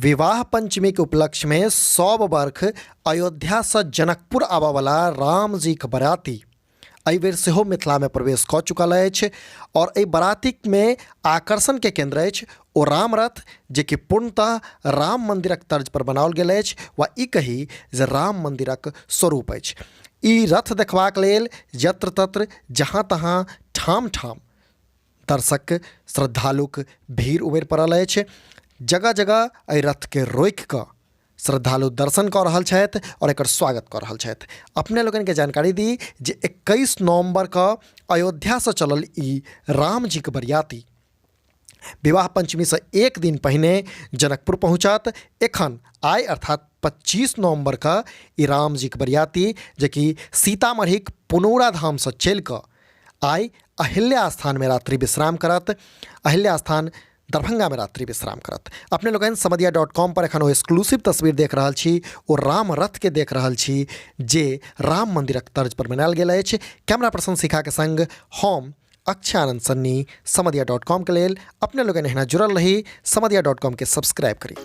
विवाह पंचमीके उपलक्ष्यमे सब बर्ख अयोध्यासँ जनकपुर आबयवला रामजीके बराती एहिबेर सेहो मिथिलामे प्रवेश कऽ चुकल अछि आओर एहि बरातीमे आकर्षणके केन्द्र अछि ओ राम रथ, जेकि पूर्णतः राम मन्दिरक तर्जपर बनाओल गेल अछि वा ई कही जे राम मन्दिरक स्वरूप अछि। ई रथ देखबाक लेल यत्र तत्र जहाँ तहाँ ठाम ठाम दर्शक श्रद्धालुक भीड़ उमड़ि पड़ल अछि। जगह जगह एहि रथके रोकि कऽ श्रद्धालु दर्शन कऽ रहल छथि आओर एकर स्वागत कऽ रहल छथि। अपने लोकनिके जानकारी दी जे 21 नवम्बरके अयोध्यासँ चलल ई रामजीके बरियाती विवाह पंचमीसँ एक दिन पहिने जनकपुर पहुँचत। एखन आइ अर्थात 25 नवम्बरके ई रामजीके बरियाती जेकि सीतामढ़ीक पुनौरा धामसँ चलि कऽ आइ अहिल्या स्थानमे रात्रि विश्राम करत। अहिल्या स्थान दरभंगामे रात्रि विश्राम करत। अपने लोकनि समदिया डॉट कॉम पर एखन ओ एक्सक्लूसिव तस्वीर देख रहल छी, ओ राम रथके देख रहल छी जे राम मन्दिरक तर्ज पर बनायल गेल अछि। कैमरा पर्सन शिखाके संग हम अक्षय आनंद सन्नी समदिया डॉट कॉम के लेल। अपने लोकनि एहिना जुड़ल रही, समदिया डॉट कॉम के सब्सक्राइब करी।